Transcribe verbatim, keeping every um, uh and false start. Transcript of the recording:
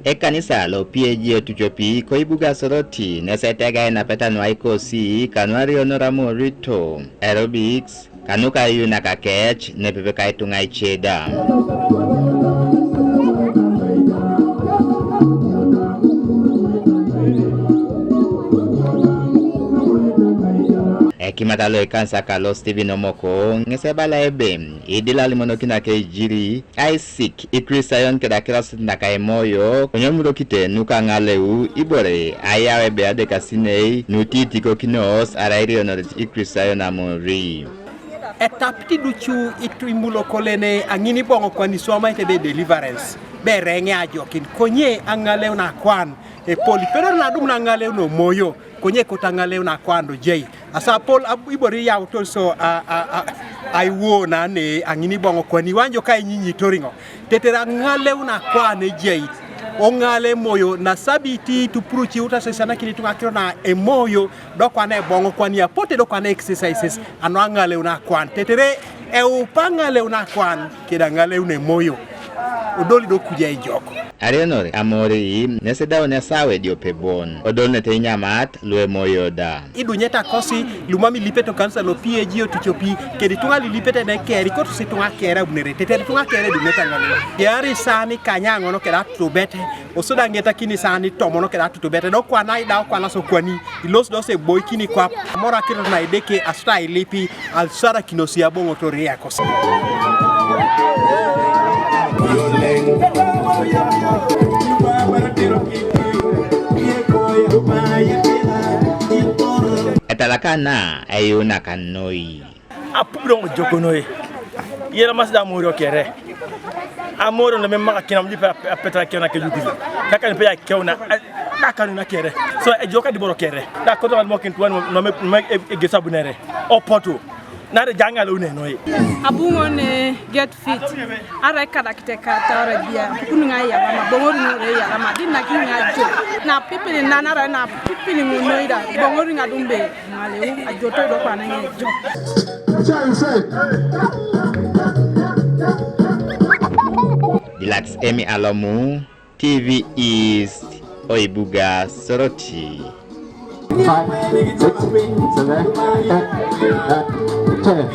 Ekanisa lo P A G otucopi ko ibuga Soroti nes etegai ainapeta nu aikosi kanu arionor amorito, aerobics, kanuka iyunak akec nepepe ka ituŋa ice da. Ekimat lo ikanisa kalo Stephen Omoko ŋes ebala ebe idil alimonokin aka ejiri aisik Ikristayon keda akirasit naka Emoyo, konye emurokite nuka aŋaleu ibore ayau ebe adekasinei nutitikokinos arai irionorit Ikristayon amori. Etapit iducu itu imulokole ne aŋin iboŋo kwan iswamaete ebe deliverance, be ereŋ ajokin, konye aŋaleu nakwan epol ipedor nadum naŋaleu nomoyo, konye ekot aŋaleu nakwan dojei. Asa apol ab- ibore iyautor so a- a- a- aiwo nane aŋin iboŋo kwan iwanjo ka inyinyitor iŋo. Tetere aŋaleu nakwan ejai, oŋale emoyo nasabiti tupuruci iutas esanakin ituŋa akiro na emoyo, do kwana eboŋo kwan iapote do kwana exercises ano aŋaleu nakwan. Tetere eupa aŋaleu nakwan keda aŋaleu nemoyo, odoli do kuja ejok. Arionor amori nes edaun esau ediope bon, odolunete inyamat lu emoyo da. Idunyete akosi lumam ilipete okanisa lo P A G otucopi, kedi ituŋa lilipete nekeri kotus ituŋa kere abunere, tetere ituŋa kere edumete aŋaleu. Keari isaan ikanyaŋon keda atutubet, osuda ŋetakini isaan itomon keda atutubet, do kwana idau kwana sokwani, ilos dos eboikini kwap, amor akirot na Edeke asuta ailipi, asarakinos iaboŋotor iyakosi. Etalaka na eyuunak noi. Apup do ŋojok noi. Iyelamasi da amorio kere. Amorio na memaka kinam jipe apetara kena kejukisi. Kaka nipe ya keuna. Dakanu na kere. So ejok adiboro kere. Da koto alimokin tuwan no me egesabunere. Opotu. Nare jaŋa lo ne noi. Abu ŋon get fit. Ara ekadakite kata ara bia. Kunu ŋa yalama. Boŋori ŋore yalama. Di na kini ŋa jo. Na pipili na nara na pipili ŋonoi da. Boŋori ŋa dumbe. Ŋaleu ajoto do kwana ŋa jo. Dilax Emi Alomu, T V East, oibuga Soroti. Five, six, seven, eight, nine, ten.